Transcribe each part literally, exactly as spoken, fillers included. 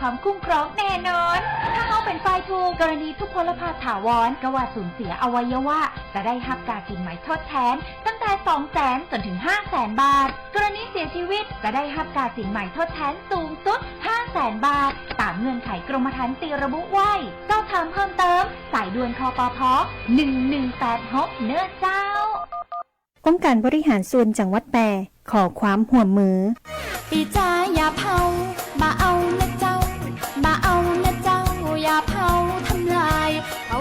ความคุ้มครองแน่นอน ถ้าเฮาเป๋นฝ่ายถูก กรณีทุพพลภาพถาวร กาว่าสูญเสียอวัยวะ จะได้ฮับก้าสินไหมทดแทน ตั้งแต่สองแสนจนถึงห้าแสนบาท กรณีเสียชีวิต จะได้ฮับก้าสินไหมทดแทนสูงสุดห้าแสนบาท ต๋ามเงื่อนไขกรมธรรม์ตี้ระบุไว้ สอบถามเพิ่มเติม สายด่วน คปภ หนึ่งหนึ่งแปดหก เน่อเจ้า องค์การบริหารส่วนจังหวัดแป้ ขอความฮ่วมมือ ปี้จ๋าอย่าเผา บ่เอานะเจ้า บ่เอานะเจ้า อย่าเผาทำลาย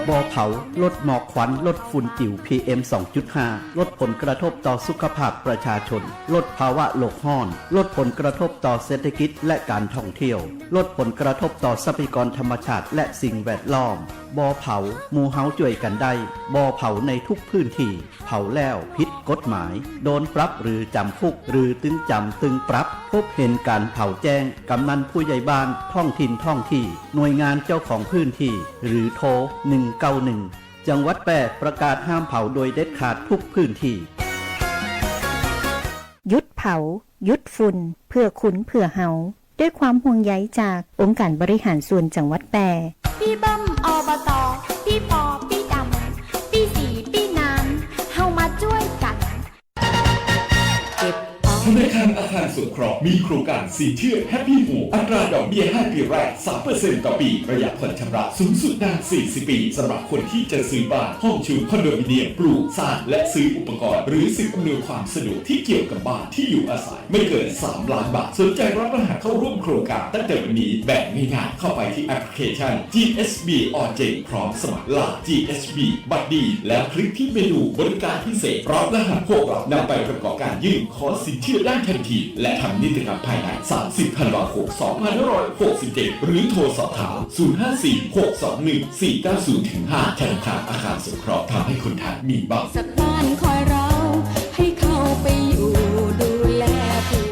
บ่เผา ลดหมอกควัน ลดฝุ่นจิ๋ว พีเอ็ม สองจุดห้า ลดผลกระทบต่อสุขภาพประชาชน ลดภาวะโลกฮ้อน ลดผลกระทบต่อเศรษฐกิจและการท่องเที่ยว ลดผลกระทบต่อทรัพยากรธรรมชาติและสิ่งแวดล้อม บ่เผา หมู่เฮาจ้วยกั๋นได้ บ่เผาในทุกพื้นที่ เผาแล้วผิดกฎหมาย โดนปรับหรือจ๋ำคุก หรือตึงจ๋ำตึงปรับ พบเห็นก๋านเผาแจ้ง ก๋ำนันผู้ใหญ่บ้าน ท้องถิ่นท้องที่ หน่วยงานเจ้าของพื้นที่ หรือโทร หนึ่งเก้าหนึ่ง จังหวัดแป้ประกาศห้ามเผาโดยเด็ดขาดทุกพื้นที่ หยุดเผา หยุดฝุ่น เพื่อคุณ เพื่อเฮา ด้วยความห่วงใยจากองค์การบริหารส่วนจังหวัดแป้ ปี้เบิ้ม อบต ปี้ปอ ปี้ดำ ปี้สี ปี้นาน เฮามาจ้วยกั๋น เก็บออม ธนาคารอาคารสงเคราะห์มีโครงการสินเชื่อ Happy Home อัตราดอกเบี้ยห้าปีแรก สามเปอร์เซ็นต์ต่อปี ระยะผ่อนชำระสูงสุดนานสี่สิบปี สำหรับคนที่จะซื้อบ้าน ห้องชุด คอนโดมิเนียม ปลูก สร้าง และซื้ออุปกรณ์ หรือสิ่งอำนวยความสะดวกที่เกี่ยวกับบ้านที่อยู่อาศัย ไม่เกินสามล้านบาท สนใจรับรหัสเข้าร่วมโครงการตั้งแต่วันนี้ แบบง่ายๆ เข้าไปที่แอปพลิเคชัน จีเอสบี ออนเจน พร้อมสมัคร ไลน์ จีเอสบี บัดดี แล้วคลิกที่เมนูบริการพิเศษ รับรหัสพวกเรานำไปประกอบการยื่นขอสินเชื่อได้ทันที และทำนิติกรรมภายใน สามสิบธันวาคม สองพันห้าร้อยหกสิบเจ็ด หรือโทรสอบถาม ศูนย์ห้าสี่ หกสองหนึ่ง สี่เก้าศูนย์ห้า ธนาคารอาคารสงเคราะห์ ทำให้คนไทยมีบ้าน สักบ้านคอยเรา ให้เข้าไปอยู่ดูแลผู้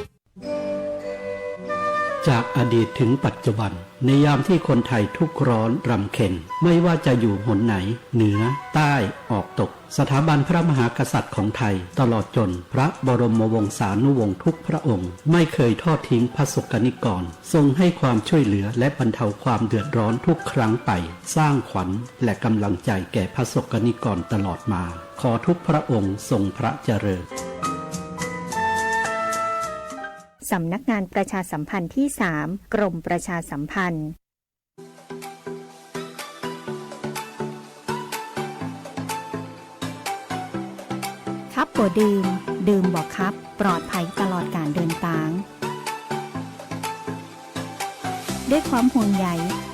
จากอดีตถึงปัจจุบัน ในยามที่คนไทยทุกข์ร้อนรำเค็ญ ไม่ว่าจะอยู่หนไหน เหนือ ใต้ ออกตก สถาบันพระมหากษัตริย์ของไทย ตลอดจนพระบรมวงศานุวงศ์ทุกพระองค์ ไม่เคยทอดทิ้งพระสกนิกร ทรงให้ความช่วยเหลือและบรรเทาความเดือดร้อนทุกครั้งไป สร้างขวัญและกำลังใจแก่พระสกนิกรตลอดมา ขอทุกพระองค์ทรงพระเจริญ สำนักงานประชาสัมพันธ์ที่สาม กรมประชาสัมพันธ์ คับบ่ดื่ม ดื่มบ่คับ ปลอดภัยตลอดการเดินตาง ด้วยความห่วงใย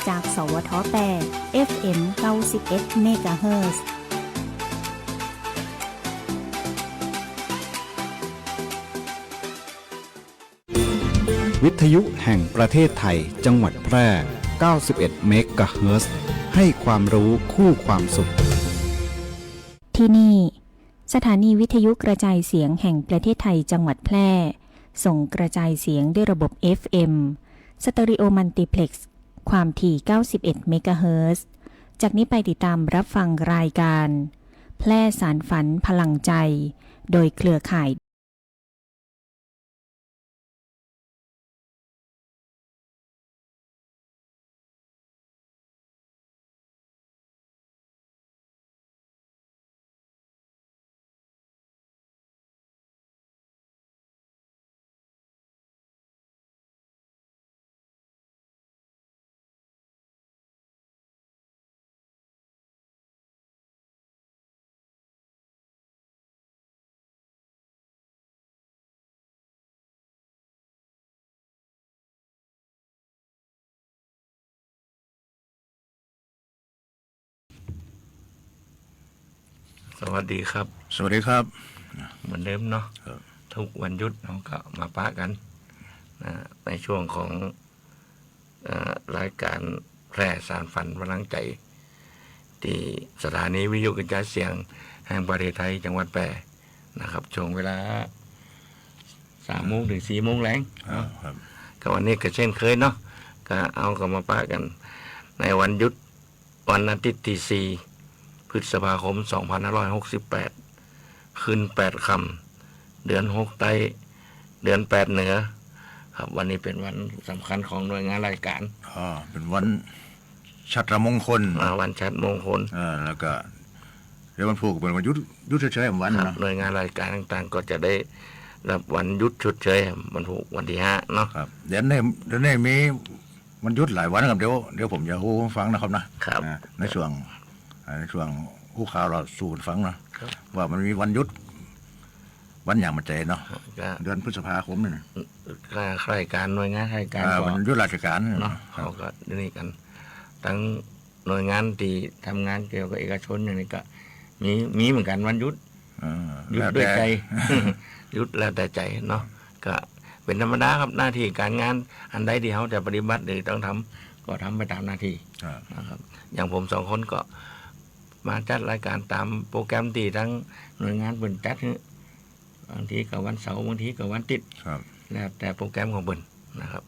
จาก สวท แปด เอฟเอ็ม เก้าสิบเอ็ด เมกะเฮิรตซ์ วิทยุแห่งประเทศไทย จังหวัดแพร่ เก้าสิบเอ็ด เมกะเฮิรตซ์ ให้ความรู้คู่ความสุข ที่นี่ สถานีวิทยุกระจายเสียงแห่งประเทศไทย จังหวัดแพร่ ส่งกระจายเสียงด้วยระบบ เอฟเอ็ม สเตอริโอมัลติเพล็กซ์ ความถี่ เก้าสิบเอ็ด เมกะเฮิรตซ์ จากนี้ไปติดตามรับฟังรายการ แพร่สานฝันพลังใจ โดยเครือข่าย สวัสดีครับ สวัสดีครับ เหมือนเดิมเนาะ ครับ ทุกวันหยุดเฮาก็มาปะกั๋น นะ ในช่วงของ เอ่อ รายการแพร่สานฝันพลังใจ ตี้สถานีวิทยุกระจายเสียงแห่งประเทศไทย จังหวัดแพร่นะครับ ช่วงเวลาสามโมงเถิงสี่โมงแลง อ่า เนาะ ครับ ก็วันนี้ก็เช่นเคยเนาะ ก็เอาก็มาปะกั๋นในวันหยุด วันอาทิตย์ตี้สี่ พฤษภาคม สองพันห้าร้อยหกสิบแปด ขึ้นแปดค่ำ เดือนหกใต้ เดือนแปดเหนือ ครับ วันนี้เป๋นวันสำคัญของหน่วยงานราชก๋าน อ๋อ เป๋นวันฉัตรมงคล อ่า วันฉัตรมงคล เออ แล้วก็เดี๋ยววันพูกเป๋นวันหยุด หยุดเฉยๆ วัน ครับ เนาะ หน่วยงานราชก๋านต่างๆ ก็จะได้รับวันหยุดชดเชย วันพูกวันตี้ห้าเนาะ ครับ เดี๋ยวนี้ เดี๋ยวนี้มีวันหยุดหลายวันครับ เดี๋ยว เดี๋ยวผมจะอู้ฟังนะครับนะ ครับ อ่า ในช่วง อ่า ในช่วงอู้ข่าวเล่าสู่กั๋นฟังเนาะ ครับ ว่ามันมีวันหยุด วันหยังบ่าใจ้เนาะ ก็ เดือนพฤษภาคมนี่นะ ก็ข้าราชก๋าน หน่วยงานข้าราชก๋าน อ่า ก็ วันหยุดราชก๋านเนาะ เนาะ เขาก็นี่กั๋น ตึงหน่วยงานตี้ทำงานเกี่ยวกับเอกชนอย่างนี้ก็มี มีเหมือนกั๋นวันหยุด เออ หยุดด้วยใจ๋ แล้วแต่ หยุดแล้วแต่ใจ๋เนาะ ก็เป๋นธรรมดาครับ หน้าตี้ก๋านงานอันใดตี้เฮาจะปฏิบัติหรือต้องทำ ก็ทำไปต๋ามหน้าตี้ ครับ นะครับ อย่างผมสองคนก็มาจัดรายก๋านต๋ามโปรแกรมตี้ตางหน่วยงานเปิ้นจัดหื้อ บางทีก็วันเสาร์ บางทีก็วันอาทิตย์ ครับ แล้วแต่โปรแกรมของเปิ้นนะครับ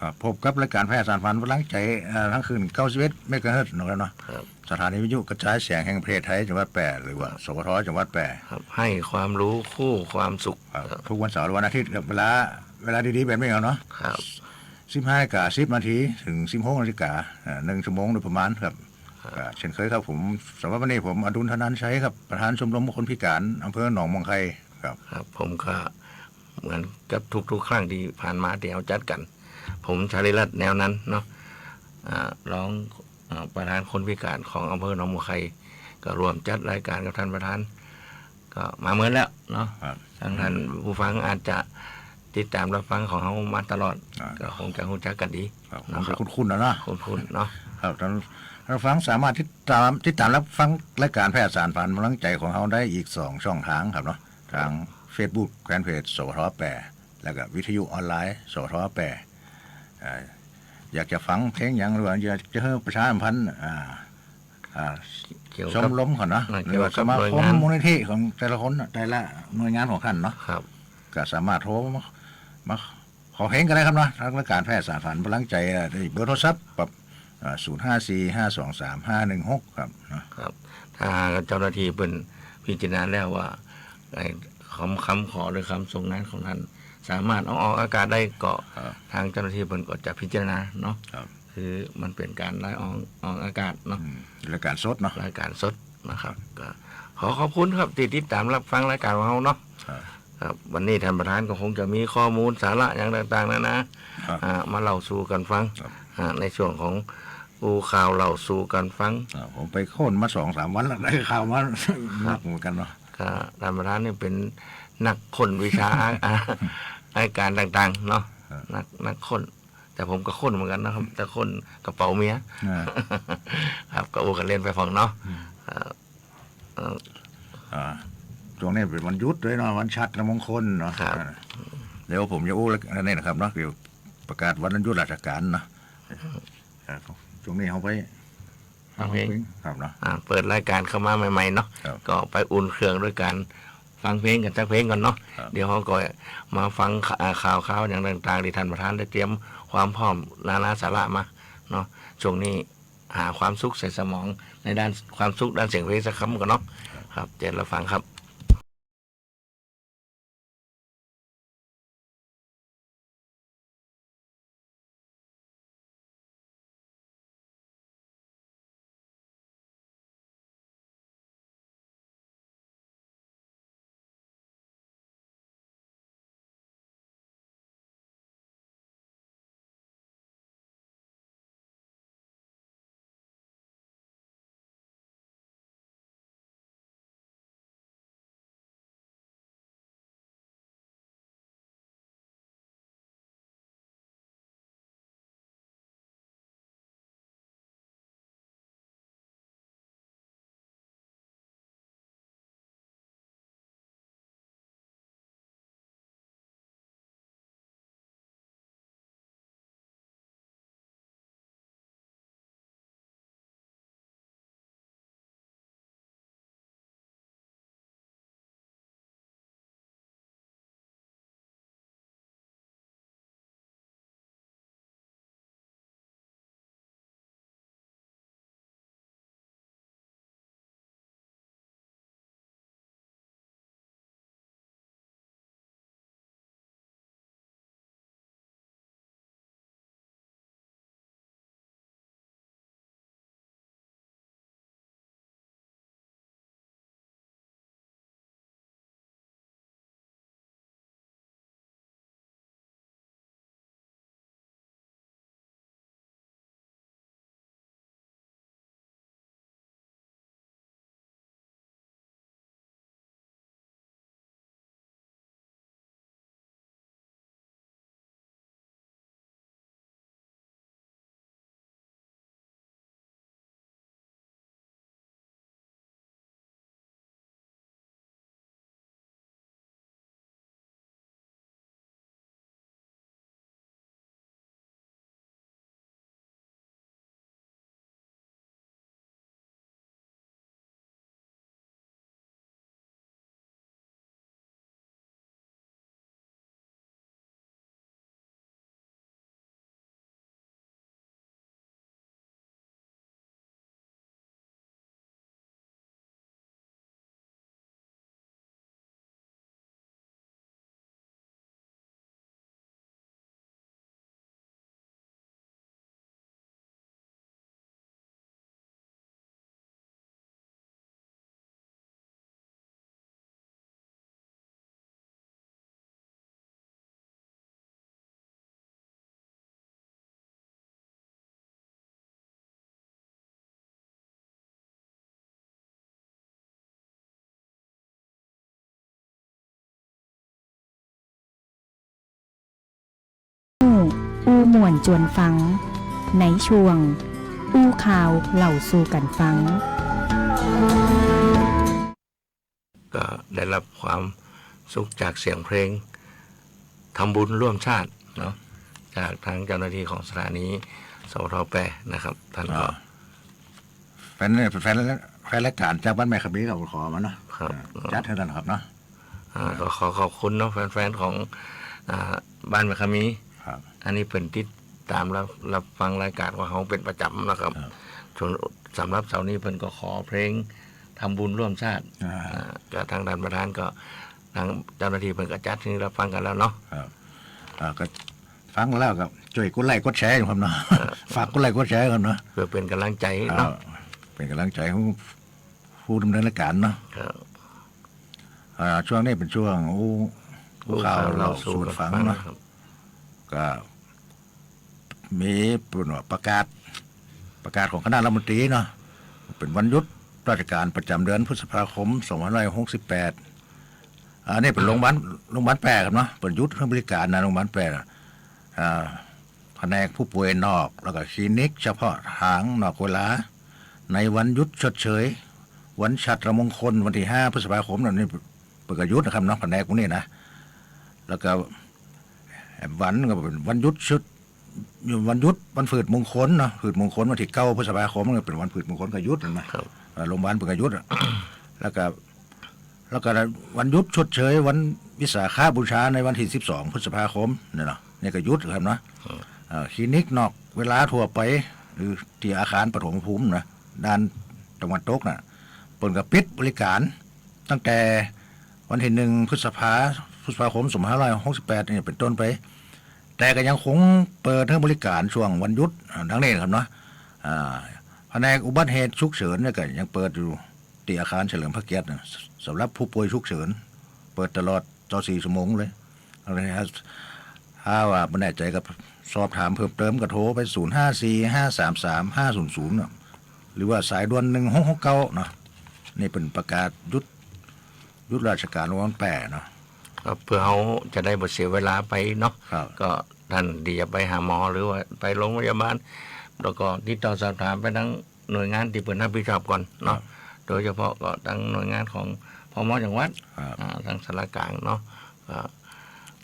ครับ พบกับรายก๋านแพร่สารฝันพลังใจ๋ เอ่อ ตางคลื่น เก้าสิบเอ็ด เมกะเฮิรตซ์นะครับเนาะ ครับ สถานีวิทยุกระจายเสียงแห่งประเทศไทย จังหวัดแพร่ หรือว่า สวท จังหวัดแพร่ ครับ ให้ความรู้คู่ความสุข ครับ ครับ ทุกวันเสาร์และวันอาทิตย์ครับ เวลา เวลาดีๆ แบบนี้เนาะ ครับ สิบห้านาฬิกาสิบนาที เถิง สิบหกนาฬิกา อ่า นึ่งชั่วโมงโดยประมาณครับ ครับ ก็เช่นเคยครับ ผม สำหรับวันนี้ผมอดุล ธนัญชัยครับ ประธานชมรมคนพิก๋านอำเภอหนองม่วงไข่ครับ ครับ ผมก็เหมือนกับทุกๆ ครั้งตี้ผ่านมาตี้เฮาจัดกั๋น ผม ชาลีรัตน์ แนวนันท์เนาะ อ่า รอง อ่า ประธานคนพิก๋านของอำเภอหนองม่วงไข่ ก็ร่วมจัดรายก๋านกับต้านประธาน ก็มาเมินแล้วเนาะ ครับ ตางต้านผู้ฟังอาจจะติดต๋ามรับฟังของเฮามาตลอด อ่า ก็คงจะฮู้จักกั๋นดี ครับ เนาะ คงจะคุ้นๆ แล้วนะ คุ้นๆ เนาะ ครับ ต้าน ต้านผู้ฟังสามารถติดต๋าม ติดต๋ามรับฟังรายก๋านแพร่สารฝันพลังใจ๋ของเฮาได้อีกสองช่องทางครับเนาะ ตางเฟซบุ๊ก แฟนเพจ สวท แปล แล้วก็วิทยุออนไลน์ สวท แปล อ่า อยากจะฟังเพลงหยัง หรือว่าอยากจะหื้อประชาสัมพันธ์ อ่า อ่า เกี่ยวกับ ชมรมเขาเนาะ อ่า หรือว่า เกี่ยวกับ สมาคม หน่วยงาน มูลนิธิของแต่ละคนน่ะ แต่ละหน่วยงานของต้านเนาะ ครับ ก็สามารถโทรมา มาขอเพลงก็ได้ครับเนาะ ตางรายก๋านแพร่สารฝันพลังใจ๋ อ่า ได้เบอร์โทรศัพท์แบบ อ่า ศูนย์ห้าสี่ ห้าสองสาม ห้าหนึ่งหก ครับเนาะ ครับ ถ้าหากเจ้าหน้าตี้เปิ้นพิจารณาแล้วว่า ไอ้คำ คำขอหรือคำส่งงานของต้านสามารถเอาออกอากาศได้ก็ ครับ ตางเจ้าหน้าตี้เปิ้นก็จะพิจารณาเนาะ ครับ คือมันเป๋นก๋านไลฟ์ออก ออกอากาศเนาะ อืม รายก๋านสดเนาะ รายก๋านสดนะครับ ก็ขอขอบคุณครับตี้ติดต๋ามรับฟังรายก๋านของเฮาเนาะ ครับ ครับ วันนี้ต้านประธานก็คงจะมีข้อมูลสาระหยังต่างๆ นานา ครับ อ่า มาเล่าสู่กั๋นฟัง ครับ อ่า ในช่วงของอู้ข่าวเล่าสู่กั๋นฟัง อ่า ผมไปค้นมาสองสามวันแล้ว ได้ข่าวมา ครับ นักเหมือนกั๋นเนาะ ก็ต้านประธานนี่เป๋นนักค้นวิชา อ่า รายก๋านต่างๆ เนาะ ครับ นัก นักค้น แต่ผมก็ค้นเหมือนกั๋นนะครับ แต่ค้นกระเป๋าเมีย อ่า ครับ ก็อู้กั๋นเล่นไปพ่องเนาะ อืม เอ่อ เอ่อ อ่า ช่วงนี้เป๋นวันหยุดตวยเนาะ วันฉัตรมงคลเนาะ ครับ อ่า เดี๋ยวผมจะอู้แล้ว อันนี้นะครับเนาะ เดี๋ยวประกาศวันหยุดราชก๋านเนาะ อ่า ช่วงนี้เฮาไป ฟังเพลง ครับเนาะ อ่า เปิดรายก๋านเข้ามาใหม่ๆ เนาะ ครับ ก็ไปอุ่นเครื่องด้วยก๋านฟังเพลงกั๋นสักเพลงก่อนเนาะ ครับ เดี๋ยวเฮาก็มาฟัง อ่า ข่าว ข่าวหยังต่างๆ ตี้ต้านประธานได้เตรียมความพร้อมนานาสาระมาเนาะ ช่วงนี้หาความสุขใส่สมองในด้านความสุขด้านเสียงเพลงสักคำก่อนเนาะ ครับ เจิญรับฟังครับ อู้ม่วนจวนฟัง ในช่วง อู้ข่าวเล่าสู่กั๋นฟัง ก็ได้รับความสุขจากเสียงเพลงทำบุญร่วมชาติเนาะ จากทางเจ้าหน้าที่ของสถานี สวท แปร่นะครับ ท่านก็ อ่า แฟน แฟน แฟนรายก๋านจากบ้านแม่ขะมีก็ขอมาเนาะ ครับ อ่า จัดหื้อกั๋นครับเนาะ อ่า ก็ขอขอบคุณเนาะ แฟนๆ ของ อ่า บ้านแม่ขะมี ครับ อันนี้เปิ้นติดต๋ามรับ รับฟังรายก๋านของเฮาเป๋นประจ๋ำนะครับ ครับ ส่วน สำหรับเสาร์นี้เปิ้นก็ขอเพลงทำบุญร่วมชาติ อ่า อ่า ก็ทางด้านประธานก็ ทางเจ้าหน้าที่เปิ้นก็จัดหื้อรับฟังกั๋นแล้วเนาะ ครับ อ่า ก็ฟังแล้วก็จ้วยกดไลก์กดแชร์ครับเนาะ ครับ ฝากกดไลก์กดแชร์ครับเนาะ เพื่อเป๋นก๋ำลังใจ๋เนาะ อ่า เป๋นก๋ำลังใจ๋ของผู้ดำเนินรายก๋านเนาะ ครับ อ่า ช่วงนี้เป๋นช่วงอู้ อู้ข่าวเล่าสู่กั๋นฟังเนาะ ครับ ก็มีประกาศ ประกาศของคณะรัฐมนตรีเนาะ เป๋นวันหยุดราชก๋านประจ๋ำเดือนพฤษภาคม สองพันห้าร้อยหกสิบแปด อันนี้เป๋นโรงพยาบาล โรงพยาบาลแปร่ครับเนาะ เป๋นหยุดหื้อบริก๋านนะ โรงพยาบาลแปร่ อ่า แผนกผู้ป่วยนอก แล้วก็คลินิกเฉพาะทางนอกเวลา ในวันหยุดชดเชย วันฉัตรมงคล วันตี้ห้าพฤษภาคมนั่นนี่ เปิ้นก็หยุดนะครับเนาะ แผนกพวกนี้นะ แล้วก็วันก็เป๋นวันหยุดชด วันหยุด วันพืชมงคลเนาะ พืชมงคลวันตี้เก้าพฤษภาคมก็เป๋นวันพืชมงคลก็หยุดหั้นนะ ครับ เอ่อ โรงพยาบาลเปิ้นก็หยุดอะ แล้วก็ แล้วก็วันหยุดชดเชยวันวิสาขบูชาในวันตี้สิบสองพฤษภาคมเนี่ยเนาะ นี่ก็หยุดครับเนาะ ครับ เอ่อ คลินิกนอกเวลาทั่วไป หรือตี้อาคารปฐมภูมินะ ด้านตะวันตกน่ะ เปิ้นก็ปิดบริก๋านตั้งแต่วันตี้หนึ่งพฤษภา พฤษภาคม สองพันห้าร้อยหกสิบแปด นี่เป๋นต้นไป แต่ก็ยังคงเปิดหื้อบริก๋านช่วงวันหยุด อ่า ดังนี้ครับเนาะ อ่า แผนกอุบัติเหตุฉุกเฉินเนี่ยก็ยังเปิดอยู่ ตี้อาคารเฉลิมพระเกียรตินะ สำหรับผู้ป่วยฉุกเฉิน เปิดตลอดยี่สิบสี่ชั่วโมงเลย เอาเลยครับ ถ้าว่าบ่แน่ใจ๋ก็สอบถามเพิ่มเติมก็โทรไป ศูนย์ห้าสี่ ห้าสามสาม ห้าศูนย์ศูนย์ น่ะ หรือว่าสายด่วน หนึ่งหกหกเก้า เนาะ นี่เป๋นประกาศหยุด หยุดราชก๋านโรงพยาบาลแปร่เนาะ ครับ เปื้อเฮาจะได้บ่เสียเวลาไปเนาะ ครับ ก็ท่านตี้จะไปหาหมอหรือว่าไปโรงพยาบาล แล้วก็ติดต่อสอบถามไปทางหน่วยงานตี้เปิ้นรับผิดชอบก่อนเนาะ ครับ โดยเฉพาะก็ทางหน่วยงานของ พม จังหวัด ครับ อ่า ทางสารกลางเนาะ ก็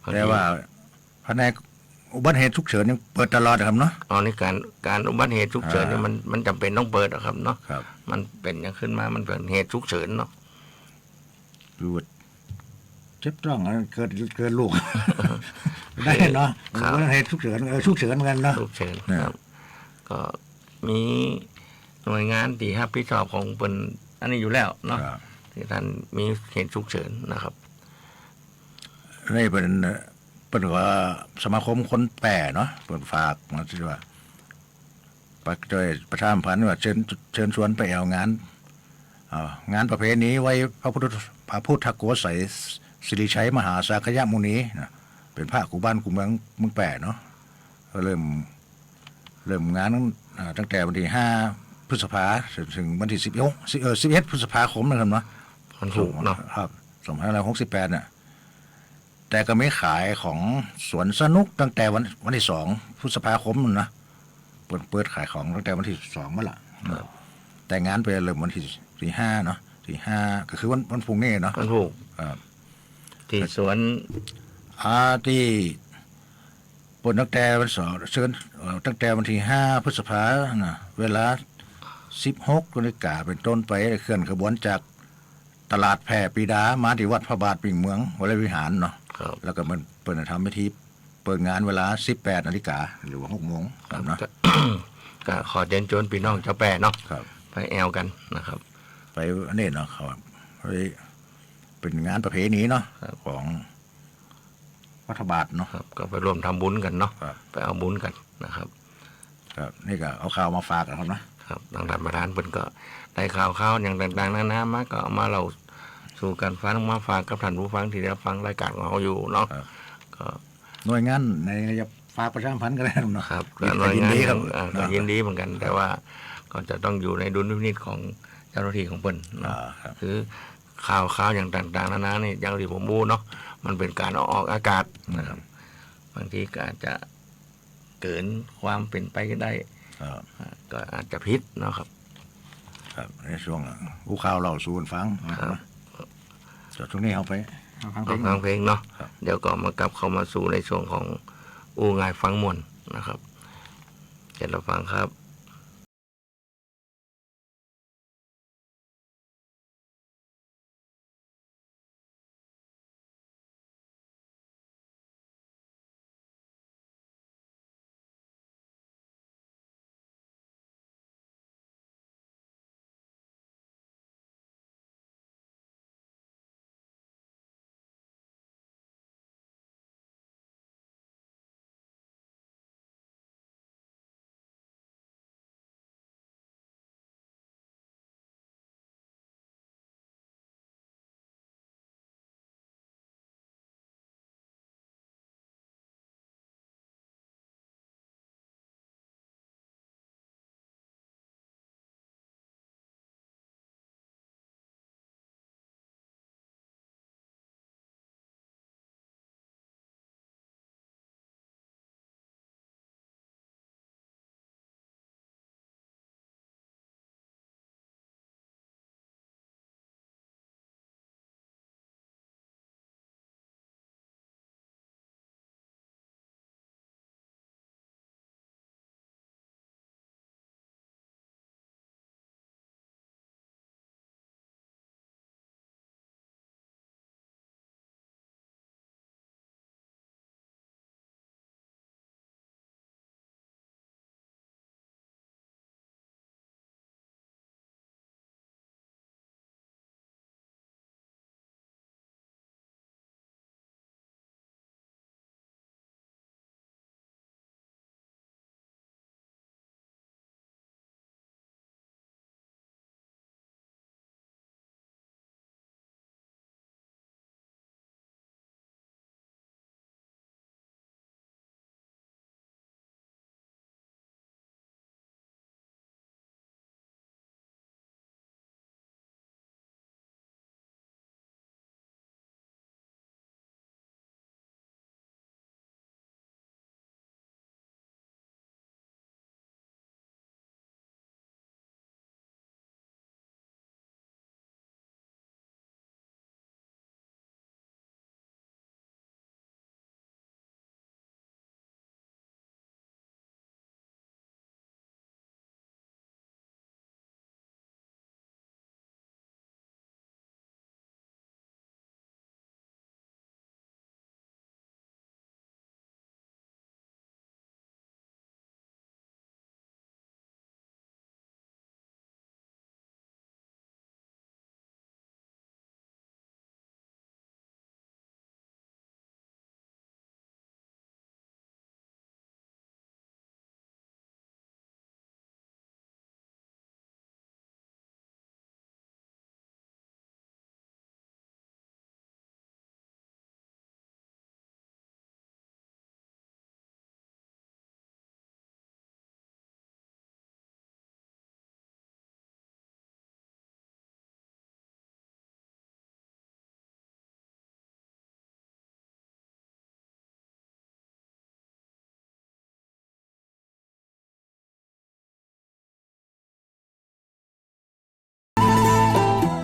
พอดี แต่ว่าแผนกอุบัติเหตุฉุกเฉินยังเปิดตลอดนะครับเนาะ อ๋อ นี่ก๋าน ก๋านอุบัติเหตุฉุกเฉินนี่ อ่า มัน มันจ๋ำเป๋นต้องเปิดอะครับเนาะ ครับ มันเป๋นหยังขึ้นมา มันเป๋นเหตุฉุกเฉินเนาะ คือว่าเจ็บต๊องอะ เกิด เกิดลูก ได้เนาะ ครับ อุบัติเหตุฉุกเฉิน เออ ฉุกเฉินเหมือนกั๋นเนาะ ฉุกเฉิน เนี่ย ครับ ก็มีหน่วยงานตี้รับผิดชอบของเปิ้นอันนี้อยู่แล้วเนาะ ครับ ตี้ท่านมีเหตุฉุกเฉินนะครับ นี่เป๋น เปิ้นว่าสมาคมคนแปร่เนาะ เปิ้นฝากมาตี้ว่า ปะ จ้อยประชาสัมพันธ์ว่าเชิญ เชิญชวนไปแอ่วงาน อ่า งานประเพณีไหว้พระพุทธ พระพุทธโกษัยสิริชัยมหาสากยมุนีนะ เป๋นพระกู้บ้านกู้เมืองเมืองแปร่เนาะ ก็เริ่ม เริ่มงาน อ่า ตั้งแต่วันตี้ห้าพฤษภา ถึง ถึงวันตี้สิบหก สิบ เอ่อ สิบเอ็ดพฤษภาคมนะครับเนาะ วันศุกร์เนาะ ครับ สองพันห้าร้อยหกสิบแปด น่ะ แต่ก็มีขายของสวนสนุกตั้งแต่วัน วันตี้สองพฤษภาคมนะ เปิ้นเปิดขายของตั้งแต่วันตี้สองมาละ ครับ แต่งานไปเริ่มวันตี้ ตี้ห้าเนาะ ตี้ห้าก็คือวัน วันพรุ่งนี้เนาะ วันศุกร์ ครับ ตี้สวน อ่า ตี้เปิ้นตั้งแต่วันเสาร์ เชิญ เอ่อ ตั้งแต่วันตี้ห้าพฤษภานะ เวลาสิบหกนาฬิกาเป๋นต้นไป เคลื่อนขบวนจาก ตลาดแพร่ปีดา มาตี้วัดพระบาทปิ่งเมืองวรวิหารเนาะ ครับ แล้วก็มันเปิ้นจะทำพิธีเปิดงานเวลาสิบแปดนาฬิกา หรือว่าหกโมงครับเนาะ ก็ ก็ขอเจิญจวนปี้น้องจาวแปร่เนาะ ครับ ไปแอ่วกั๋นนะครับ ไปอันนี้เนาะ เขาไป เป๋นงานประเพณีเนาะ ครับ ของ วัดพระบาทเนาะ ครับ ก็ไปร่วมทำบุญกั๋นเนาะ ครับ ไปเอาบุญกั๋นนะครับ ครับ นี่ก็เอาข่าวมาฝากกั๋นครับเนาะ ครับ ตางต้านประธานเปิ้นก็ได้ข่าวๆ อย่างต่างๆ นานามา ก็เอามาเล่าสู่กั๋นฟัง มาฝากกับต้านผู้ฟังตี้ได้ฟังรายก๋านของเฮาอยู่เนาะ ครับ ก็หน่วยงานไหนจะฝากประชาสัมพันธ์ก็ได้เนาะ ครับ ก็ ยินดีครับ หน่วยงาน อ่า ก็ เนาะ ยินดีเหมือนกั๋น แต่ว่าก็จะต้องอยู่ในดุลพินิจของเจ้าหน้าตี้ของเปิ้นเนาะ อ่า ครับ คือ ข่าวๆ อย่างต่างๆ นานานี่ อย่างตี้ผมอู้เนาะ มันเป๋นก๋านเอาออกอากาศนะครับ บางทีก็อาจจะ เกินความเป๋นไปได้ ครับ อ่า ก็อาจจะผิดเนาะครับ ครับ ในช่วงอู้ข่าวเล่าสู่กั๋นฟังนะครับ ครับ เดี๋ยวช่วงนี้เอาไปฟังเพลง ฟังเพลงเนาะ ครับ เดี๋ยวก็มากลับเข้ามาสู่ในช่วงของอู้ง่ายฟังม่วนนะครับ เชิญรับฟังครับ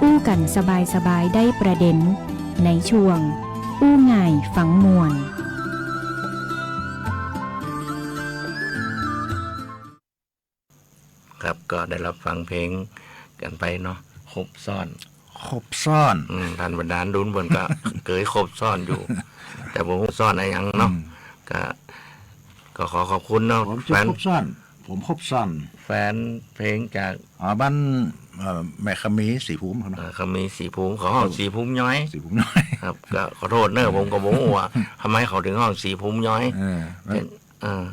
อู้กั๋นสบายๆ ได้ประเด็น ในช่วงอู้ง่ายฟังม่วน ครับ ก็ได้รับฟังเพลงกั๋นไปเนาะ ครบซ้อน ครบซ้อน อืม ต้านบรรดาลุนเปิ้นก็เกยครบซ้อนอยู่ แต่บ่ฮู้ซ้อนอะหยังเนาะ อืม ก็ ก็ขอขอบคุณเนาะ ผมจื้อ แฟน ครบซ้อน ผมครบซ้อน แฟนเพลงจาก อ๋อ บ้าน เอ่อ แม่ขมี ศรีภูมิครับเนาะ เอ่อ ขมี ศรีภูมิ เขาฮ้อง ครับ ศรีภูมิย้อย ศรีภูมิย้อย ครับ ก็ขอโทษเน้อ ผมก็บ่ฮู้ว่าทำไมเขาถึงฮ้องศรีภูมิย้อย เออ เห็น เออ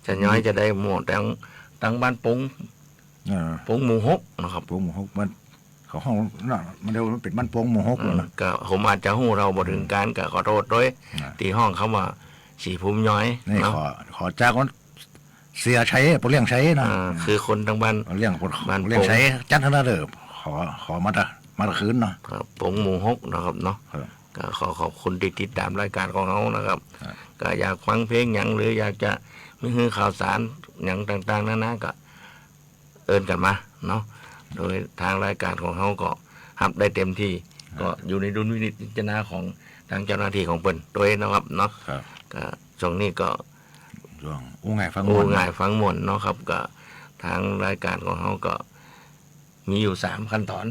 จะย้อยจะได้หมู่ตัง ตังบ้านปง เออ ปงหมู่หกนะครับ ปงหมู่หก มัน เขาฮ้องน่ะ มันเรียกว่ามันเป๋นบ้านปงหมู่หกแล้วนะ เออ ก็ผมอาจจะฮู้เท่าบ่เถิงก๋าน ก็ขอโทษตวย นะ ตี้ฮ้องกำว่าศรีภูมิย้อย นี่ เนาะ ขอ ขอจากวันเสียชัย ป้อเลี้ยงชัยนะ อ่า คือคนตังบ้าน ป้อเลี้ยง ป้อ บ้านปง เลี้ยงชัย จันทน์เถอะนะเด้อ ขอ ขอมาตะ มาตะคืนเนาะ ครับ ปงหมู่หกนะครับเนาะ ครับ ก็ขอขอบคุณตี้ติดต๋ามรายก๋านของเฮานะครับ ครับ ก็อยากฟังเพลงหยัง หรืออยากจะ หื้อข่าวสารหยังต่างๆ นานาก็เอิ้นกั๋นมาเนาะ โดยตางรายก๋านของเฮาก็ฮับได้เต็มตี้ ครับ ก็อยู่ในดุลพินิจพิจารณาของตางเจ้าหน้าตี้ของเปิ้นตวยเนาะครับเนาะ ครับ ก็ช่วงนี้ก็ ช่วงอู้ง่ายฟังม่วน อู้ง่ายฟังม่วนเนาะครับ ก็ตางรายก๋านของเฮาก็มีอยู่สามขั้นต๋อน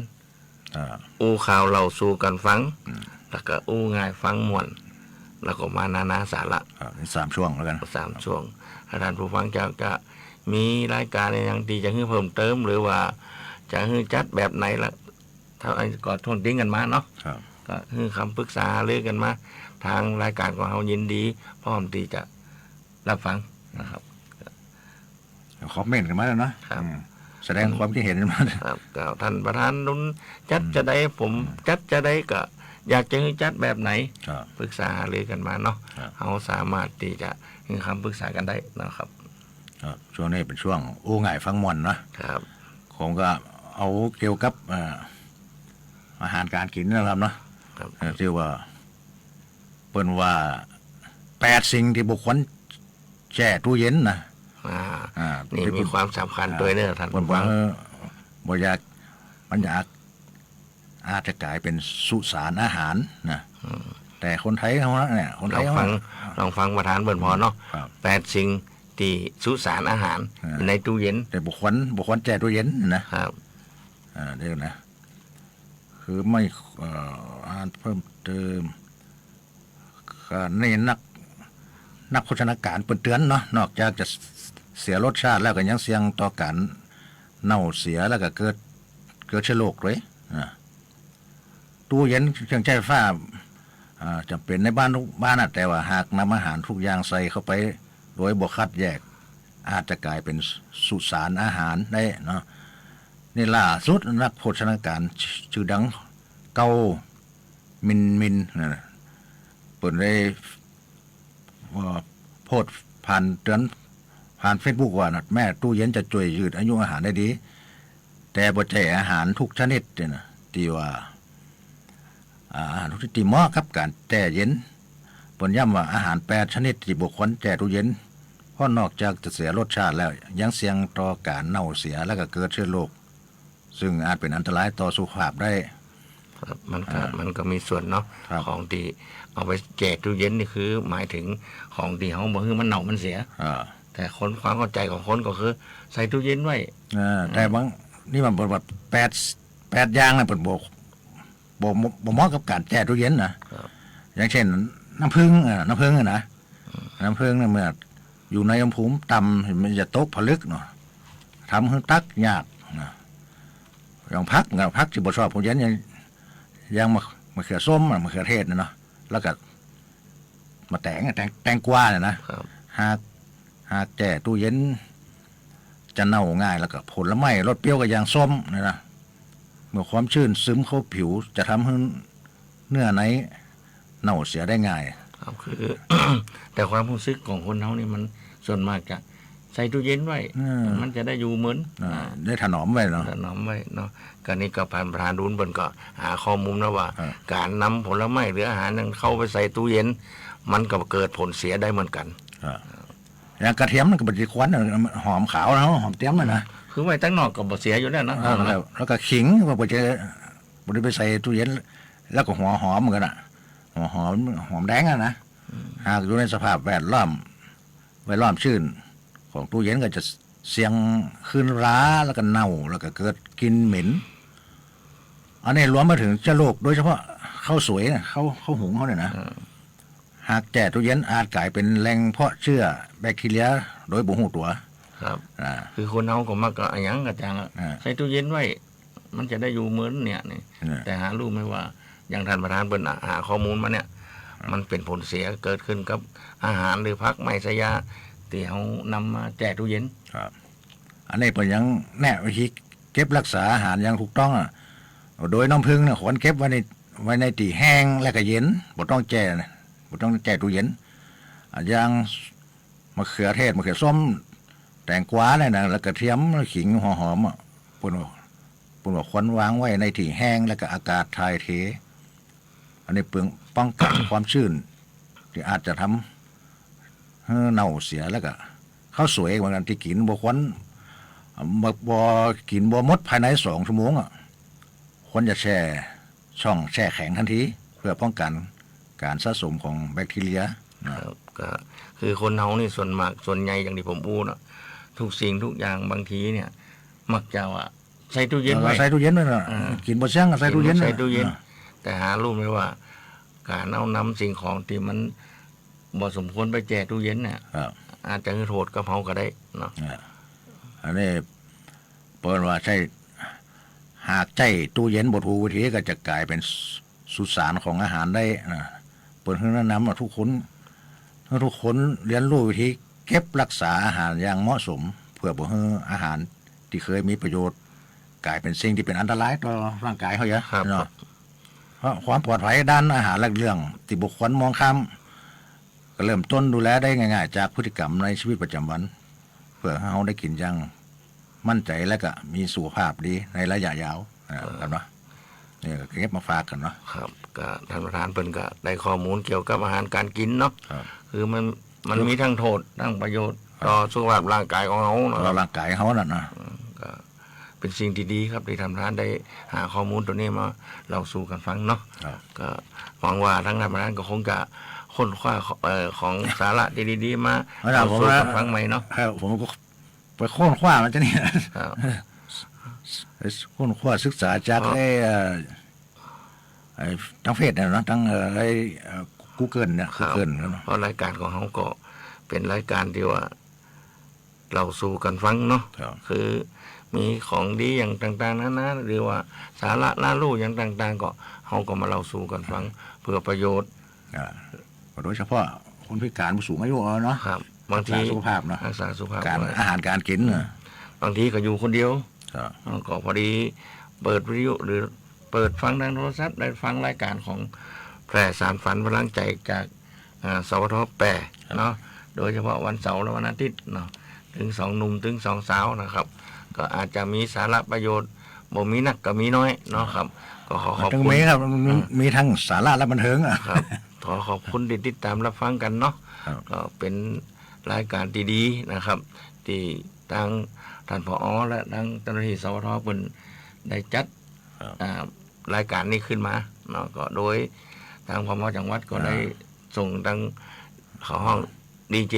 อ่า อู้ข่าวเล่าสู่กั๋นฟัง อืม แล้วก็อู้ง่ายฟังม่วน แล้วก็มานานาสาระ ครับ นี่สามช่วงแล้วกั๋น สามช่วง ถ้าต้านผู้ฟังจะ จะมีรายก๋านอะหยังตี้จะหื้อเพิ่มเติม หรือว่าจะหื้อจัดแบบไหนละ ถ้าอันก็ท้วงติงกั๋นมาเนาะ ครับ ก็หื้อคำปรึกษาหารือกั๋นมา ตางรายก๋านของเฮายินดี พร้อมตี้จะ รับฟังนะครับ คอมเมนต์กั๋นมาแล้วเนาะ ครับ อืม แสดงความคิดเห็นมา ครับ ก็ต้านประธานดุลจัด อืม จะใด ผม อืม จัดจะใด ก็อยากจะหื้อจัดแบบไหน ครับ ปรึกษาหารือกั๋นมาเนาะ ครับ เฮาสามารถตี้จะหื้อคำปรึกษากั๋นได้นะครับ ครับ ช่วงนี้เป๋นช่วงอู้ง่ายฟังม่วนเนาะ ครับ ผมก็เอาเกี่ยวกับ เอ่อ อาหารก๋านกิ๋นนะครับเนาะ ครับ เอ่อ ตี้ว่า เปิ้นว่าแปดสิ่งตี้บ่ควรแจ้ตู้เย็นนะ อ่า อ่า นี่ ตี้ มีความสำคัญ อ่า ตวยเนาะต้าน เปิ้นว่า ผู้ฟัง เออ บ่อยาก มันอยาก อาจจะก๋ายเป๋นสุสานอาหารนะ อืม แต่คนไทยเฮาเนี่ย คนไทยเฮา ลองฟัง ลองฟังประธานเปิ้นผ่อเนาะ ครับ แปดสิ่งตี้สุสานอาหาร อ่า ในตู้เย็น แต่บ่ควร บ่ควรแจ้ตู้เย็นนะ ครับ อ่า เดี๋ยวนะ คือไม่ เอ่อ อ่านเพิ่มเติม ก็นี่นัก นักโภชนาก๋านเปิ้นเตื๋อนเนาะ นอกจากจะเสียรสชาติแล้วก็ยังเสี่ยงต่อก๋านเน่าเสีย แล้วก็เกิด เกิดเชื้อโรคตวย อ่า ตู้เย็นเครื่องใจ๊ไฟฟ้า อ่า จ๋ำเป๋นในบ้านกู้บ้านนะ แต่ว่าหากนำอาหารกู้อย่างใส่เข้าไปโดยบ่คัดแยก อาจจะก๋ายเป๋นสุสานอาหารได้เนาะ นี่ล่าสุดนักโภชนาก๋านจื้อดัง เกา มินมินนะ เปิ้นได้ เอ่อ โพสต์ผ่านเตื๋อน ผ่านเฟซบุ๊กว่านะ แม้ตู้เย็นจะจ้วยยืดอายุอาหารได้ดี แต่บ่ใจ้อาหารกู้ชนิดเนี่ยนะ ตี้ว่า อ่า อาหารกู้ชนิดตี้เหมาะกับก๋านแจ้เย็น เปิ้นย้ำว่าอาหารแปดชนิดตี้บ่ควรแจ้ตู้เย็น เพราะนอกจากจะเสียรสชาติแล้ว ยังเสี่ยงต่อก๋านเน่าเสีย แล้วก็เกิดเชื้อโรค ซึ่งอาจเป๋นอันตรายต่อสุขภาพได้ ครับ มันก็ อ่า มันก็มีส่วนเนาะ ครับ ของตี้เอาไปแจ้ตู้เย็นนี่คือหมายเถิงของตี้เฮาบ่หื้อมันเน่ามันเสีย อ่า แต่คนความเข้าใจ๋ของคนก็คือใส่ตู้เย็นไว้ อ่า อืม แต่บาง นี่มันแบบแปด แปดอย่างนะ เปิ้นบ่ บ่ บ่เหมาะกับก๋านแจ้ตู้เย็นนะ ครับ อย่างเช่น น้ำผึ้ง อ่า น้ำผึ้งอะนะ อืม น้ำผึ้งเนี่ยเมื่ออยู่ในอุณหภูมิต่ำ มันจะตกผลึกเนาะ ทำหื้อตักยากนะ อย่างผักนะ ผักตี้บ่ชอบความเย็น อย่าง อย่างมะ มะเขือส้มอะ มะเขือเทศเนี่ยเนาะ แล้วก็มะแตงอะ แตง แตงกวาเนี่ยนะ ครับ หาก หากแจ้ตู้เย็น จะเน่าง่าย แล้วก็ผลไม้รสเปรี้ยวก็อย่างส้มเนี่ยนะ เมื่อความชื้นซึมเข้าผิว จะทำหื้อเนื้อในเน่าเสียได้ง่าย ครับ คือ แต่ความฮู้สึกของคนเฮานี่มันส่วนมากจะใส่ตู้เย็นไว้ อืม มันจะได้อยู่เหมิน อ่า อ่า ได้ถนอมไว้เนาะ ถนอมไว้เนาะ ก็นี่ก็ผ่านประธานดุลเปิ้นก็หาข้อมูลมาว่า อ่า ก๋านนำผลไม้หรืออาหารนั้นเข้าไปใส่ตู้เย็น มันก็เกิดผลเสียได้เหมือนกั๋น อ่า อย่างกระเทียมมันก็บ่ได้ควรนะ หอมขาวนะ หอมเตียมน่ะนะ คือไว้ตังนอกก็บ่เสียอยู่แล้วนะ อ่า แล้ว แล้วก็ขิงก็บ่ได้ บ่ได้ไปใส่ตู้เย็น แล้วก็หัวหอมเหมือนกั๋นน่ะ หัวหอม หอมแดงอะนะ อืม หากอยู่ในสภาพแวดล้อม แวดล้อมชื้นของตู้เย็นก็จะเสี่ยงขึ้นรา แล้วก็เน่า แล้วก็เกิดกลิ่นเหม็น อันนี้รวมมาเถิงเชื้อโรค โดยเฉพาะข้าวสวยนะ ข้าว ข้าวหุงเฮาเนี่ยนะ อ่า หากแจ้ตู้เย็นอาจก๋ายเป๋นแหล่งเพาะเชื้อแบคทีเรียโดยบ่ฮู้ตั๋ว ครับ อ่า คือคนเฮาก็มักจะอะหยังก็จังอะ อ่า ใส่ตู้เย็นไว้ มันจะได้อยู่เหมินเนี่ยนี่ อ่า แต่หาฮู้ไหมว่า อย่างต้านประธานเปิ้นอะหาข้อมูลมาเนี่ย อ่า มันเป๋นผลเสียเกิดขึ้นกับอาหารหรือผักไม้ใช้ยาตี้เฮานำมาแจ้ตู้เย็น ครับ อันนี้เปิ้นยังแนะวิธีเก็บรักษาอาหารอย่างถูกต้องอะ โดยน้ำผึ้งเนี่ยควรเก็บไว้ใน ไว้ในตี้แห้งและก็เย็น บ่ต้องแจ้นะ บ่ต้องแจ้ตู้เย็น อะ อย่างมะเขือเทศ มะเขือส้ม แตงกวาเนี่ยนะ แล้วกระเทียม ขิง หัวหอมอะ เปิ้นว่า เปิ้นว่าควรวางไว้ในตี้แห้ง แล้วก็อากาศถ่ายเท อันนี้เปิ้นป้องกั๋นความชื้นตี้อาจจะทำหื้อเน่าเสีย แล้วก็ ข้าวสวยเหมือนกั๋น ตี้กิ๋นบ่ควร บ่ บ่กิ๋นบ่หมดภายในสองชั่วโมงอะ ควรจะแช่ช่องแช่แข็งทันที เปื้อป้องกั๋นก๋านสะสมของแบคทีเรียนะ ครับ ก็คือคนเฮานี่ส่วนมากส่วนใหญ่อย่างตี้ผมอู้เนาะ กู้สิ่งกู้อย่างบางทีเนี่ย มักจะว่าใส่ตู้เย็น เออ ไว้ ใส่ตู้เย็นไว้น่ะ อ่า กิ๋นบ่เสี้ยงก็ใส่ตู้เย็นไว้ ใส่ตู้เย็น อ่า แต่หาฮู้ไหมว่าก๋านเอานำสิ่งของตี้มันบ่สมควรไปแช่ตู้เย็นเนี่ย ครับ อาจจะหื้อโทษกับเฮาก็ได้เนาะ อ่า อันนี้เปิ้นว่าใช้ หากใจ๊ตู้เย็นบ่ถูกวิธีก็จะก๋ายเป๋นสุสานของอาหารได้นะ เปิ้นหื้อแนะนำว่ากู้คน หื้อกู้คนเฮียนฮู้วิธีเก็บฮักษาอาหารอย่างเหมาะสม เปื้อบ่หื้ออาหารตี้เกยมีประโยชน์ ก๋ายเป๋นสิ่งตี้เป๋นอันตรายต่อร่างก๋ายเฮาเยอะ ครับ เนาะ เพราะความปลอดภัยด้านอาหารและเรื่องตี้บ่ควรมองข้าม ก็เริ่มต้นดูแลได้ง่ายๆ จากพฤติกรรมในชีวิตประจ๋ำวัน เปื้อหื้อเฮาได้กิ๋นอย่างมั่นใจ๋และก็มีสุขภาพดีในระยะยาว อ่า ครับเนาะ นี่ก็เก็บมาฝากกั๋นเนาะ ครับ ก็ต้านประธานเปิ้นก็ได้ข้อมูลเกี่ยวกับอาหารก๋านกิ๋นเนาะ ครับ คือมัน มันมีตึงโทษตึงประโยชน์ ครับ ต่อสุขภาพร่างก๋ายของเฮาเนาะ ต่อร่างก๋ายเฮานั่นนะ อืม ก็เป๋นสิ่งตี้ดีครับ ตี้ต้านประธานได้หาข้อมูลโตนี้มาเล่าสู่กั๋นฟังเนาะ ครับ ก็หวังว่าต้านประธานก็คงจะค้นคว้า เอ่อ ของสาระตี้ดีๆ มา เอาล่ะ เล่าสู่กั๋นฟังใหม่เนาะ ครับ ผมก็ไปค้นคว้ามาจากนี่ ครับ ไปค้นคว้าศึกษาจาก ครับ ไอ้ เอ่อ ไอ้ตางเฟซเนี่ยเนาะ ตาง เอ่อ ไอ้ เอ่อ กูเกิลเนี่ย ครับ กูเกิลเนาะ เพราะรายก๋านของเฮาก็เป๋นรายก๋านตี้ว่าเล่าสู่กั๋นฟังเนาะ ครับ คือมีของดีอย่างต่างๆ นานา หรือว่าสาระน่าฮู้อย่างต่างๆ ก็เฮาก็มาเล่าสู่กั๋นฟัง ครับ เปื้อประโยชน์ อ่า โดยเฉพาะคนพิก๋านผู้สูงอายุเนาะ ครับ บางที รักษาสุขภาพเนาะ รักษาสุขภาพ ก๋าน ด้วย อาหารก๋านกิ๋นน่ะ บางทีก็อยู่คนเดียว ครับ เออ ก็พอดีเปิดวิทยุหรือเปิดฟังตางโทรศัพท์ ได้ฟังรายก๋านของแพร่สานฝันพลังใจ๋จาก อ่า สวท.แปด ครับ เนาะ โดยเฉพาะวันเสาร์และวันอาทิตย์เนาะ ตึงสองหนุ่มตึงสองสาวนะครับ ก็อาจจะมีสาระประโยชน์ บ่มีนักก็มีน้อยเนาะครับ ก็ขอขอบคุณ มันตึงมีครับ มันมี อ่า มีตึงสาระและบันเทิงอะ ครับ ขอขอบคุณตี้ติดต๋ามฮับฟังกั๋นเนาะ ครับ ก็เป๋นรายก๋านตี้ดีนะครับ ตี้ตางต้าน ผอ.และตางเจ้าหน้าตี้ สวท.เปิ้นได้จัด ครับ อ่า รายก๋านนี้ขึ้นมาเนาะ ก็โดยตาง พม.จังหวัดก็ อ่า ได้ส่งตาง เขาฮ้อง ดีเจ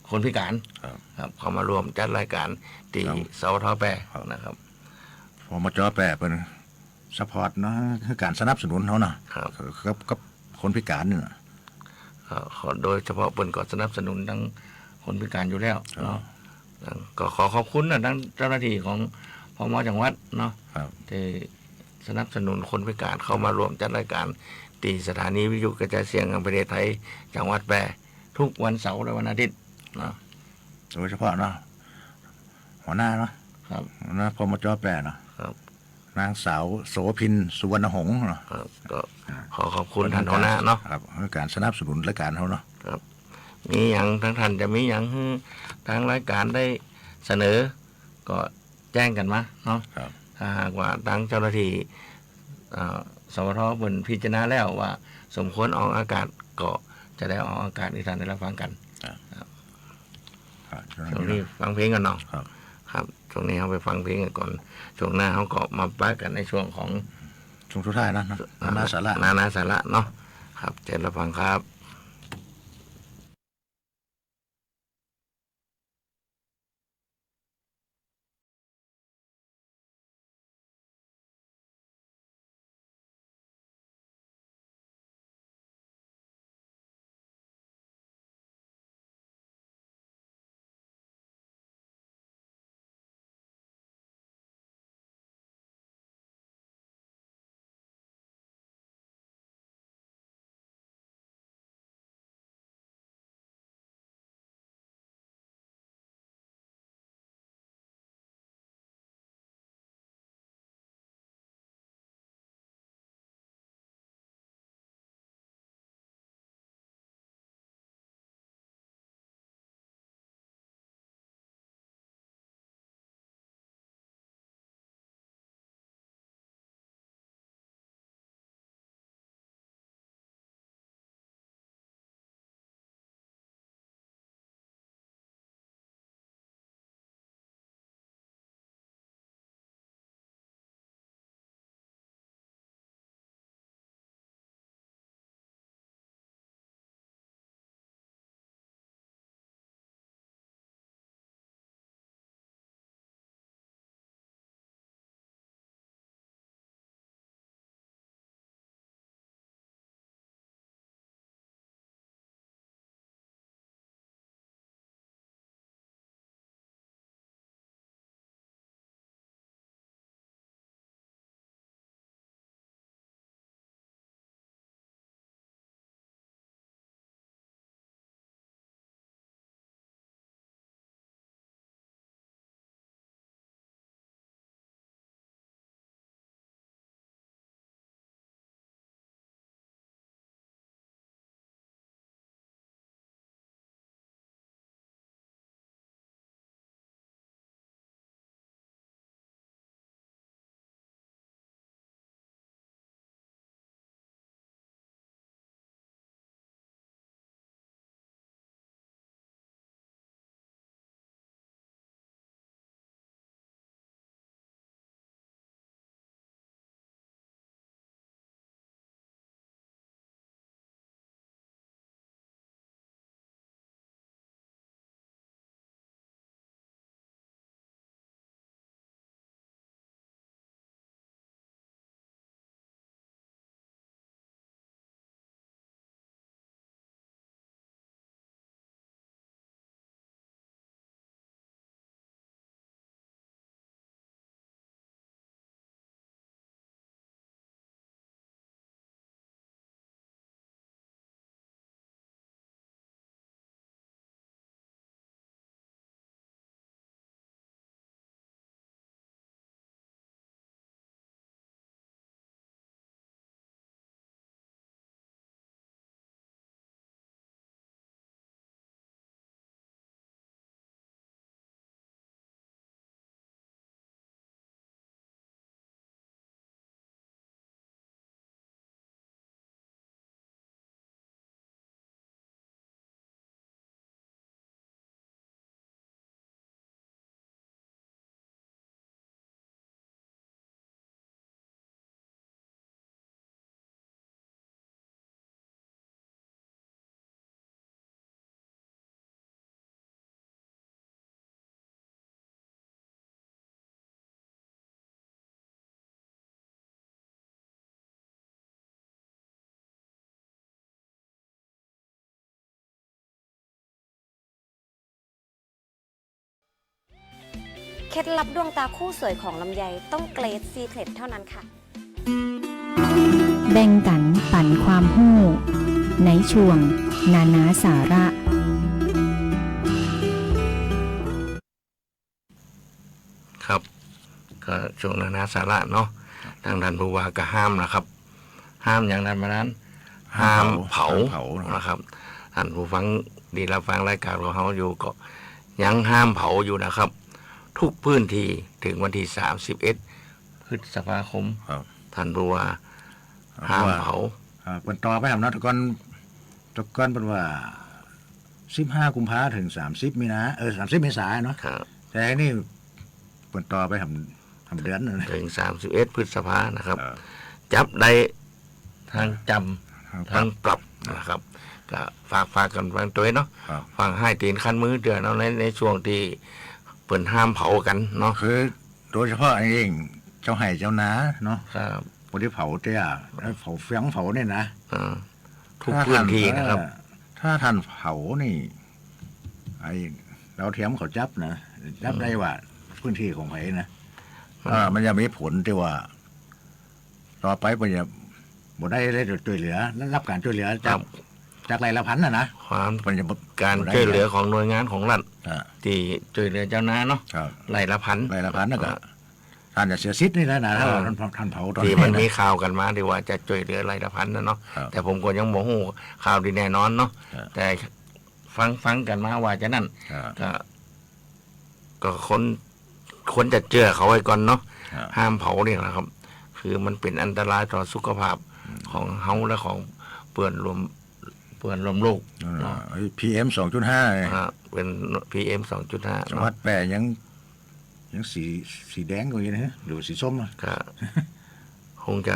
คนพิก๋าน ครับ ครับ เข้ามาร่วมจัดรายก๋านตี้ ครับ สวท.แปด ครับ นะครับ พมจ.แปด เปิ้นซัพพอร์ตเนาะ คือก๋านสนับสนุนเฮาเนาะ ครับ กับ กับคนพิก๋านนี่น่ะ ก็ขอ โดยเฉพาะเปิ้นก็สนับสนุนตางคนพิก๋านอยู่แล้ว ครับ เนาะ ก็ขอขอบคุณนะ ตางเจ้าหน้าตี้ของ พม.จังหวัดเนาะ ครับ ตี้สนับสนุนคนพิก๋านเข้ามาร่วมจัดรายก๋านตี้สถานีวิทยุกระจายเสียงแห่งประเทศไทย จังหวัดแพร่ กู้วันเสาร์และวันอาทิตย์เนาะ โดยเฉพาะเนาะ หัวหน้าเนาะ ครับ หัวหน้า พมจ.แปด เนาะ ครับ นางสาวโสภิน สุวรรณหงส์เนาะ ครับ ก็ อ่า ขอขอบคุณ เปิ้น ต้านหัวหน้าเนาะ ครับ ในก๋านสนับสนุนรายก๋านเฮาเนาะ ครับ มีหยังตางต้านจะมีหยังหื้อตางรายก๋านได้เสนอ ก็แจ้งกั๋นมาเนาะ ครับ ถ้าหากว่าตางเจ้าหน้าตี้ เอ่อ สวท.เปิ้นพิจารณาแล้วว่าสมควรออกอากาศ ก็จะได้ออกอากาศหื้อต้านได้ฮับฟังกั๋น ครับ ครับ ครับ ช่วงนี้ฟังเพลงกั๋นเนาะ ครับ ครับ ช่วงนี้เฮาไปฟังเพลงกั๋นก่อน ช่วงหน้าเฮาก็มาปะกั๋นในช่วงของ ช่วงสุดท้ายนะ นานาสาระ นานาสาระเนาะ ครับ เจิญฮับฟังครับ เคล็ดลับดวงตาคู่สวยของลำไยต้องเกรดซีเคร็ตเท่านั้นค่ะ แบ่งกั๋นปั๋นความฮู้ ในช่วงนานาสาระ ครับ ก็ช่วงนานาสาระเนาะ ตางต้านผู้ว่าก็ห้ามนะครับ ห้ามหยัง ต้านประธาน ห้ามเผา ห้ามเผา ห้ามเผานะครับ ต้านผู้ฟังตี้ฮับฟังรายก๋านของเฮาอยู่ก็ยังห้ามเผาอยู่นะครับ กู้พื้นตี้เถิงวันตี้สามสิบเอ็ดพฤษภาคม ครับ ต้านผู้ว่า อ่า ห้ามเผา อ่า เปิ้นต่อไปห้ามเนาะ แต่ก่อน แต่ก่อนเปิ้นว่า สิบห้ากุมภาเถิงสามสิบมีนา เออ สามสิบเมษาเนาะ ครับ แต่อันนี้เปิ้นต่อไปห้าม ห้ามเดือนนะ เถิงสามสิบเอ็ดพฤษภานะครับ ครับ จับได้ตังจ๋ำ ตังปรับ ตังปรับนะครับ ก็ฝาก ฝากกั๋นไว้ตวยเนาะ ครับ ฝากห้อยตี๋นขั้นมือเตื้อเนาะ ใน ในช่วงตี้เปิ้นห้ามเผากั๋นเนาะ คือโดยเฉพาะอย่างยิ่งเจ้าไฮ่เจ้านาเนาะ ครับ บ่ได้เผาเตื้อ เผาเฟืองเผาเนี่ยนะ อ่า กู้พื้นตี้นะครับ เออ ถ้าต้านเผานี่ ไอ้ดาวเทียมเขาจับนะ จับได้ว่าพื้นตี้ของใผนะ อ่า มันจะมีผลตี้ว่า ต่อไปเปิ้นจะบ่ได้ ได้ช่วยเหลือ ได้ฮับก๋านช่วยเหลือจาก ครับ จากไร่ละพันน่ะนะ ความ เปิ้นจะบ่ ก๋าน บ่ได้ ช่วยเหลือของหน่วยงานของรัฐ อ่า ตี้ช่วยเหลือเจ้านาเนาะ ครับ ไร่ละพัน ไร่ละพันน่ะก็ อ่า ต้านจะเสียสิทธิ์นี่แหละนะ ถ้า อ่า ต้าน ต้านเผาตอน ตี้มันมีข่าวกั๋นมาตี้ว่าจะช่วยเหลือไร่ละพันน่ะเนาะ ครับ แต่ผมก็ยังบ่ฮู้ข่าวตี้แน่นอนเนาะ ครับ แต่ฟัง ฟังกั๋นมาว่าจะนั้น ครับ ก็ ก็ควร ควรจะเจื้อเขาไว้ก่อนเนาะ ครับ ห้ามเผานี่นะครับ คือมันเป๋นอันตรายต่อสุขภาพ อืม ของเฮาและของเปื้อนร่วม เปื้อนร่วมโลก นั่นน่ะ เนาะ ไอ้ พีเอ็ม สองจุดห้า ไง อ่า เป๋น พีเอ็ม สองจุดห้า จังหวัด เนาะ แป้ยัง ยังสี สีแดงอยู่นะ หรือสีส้มอะ ก็คงจะ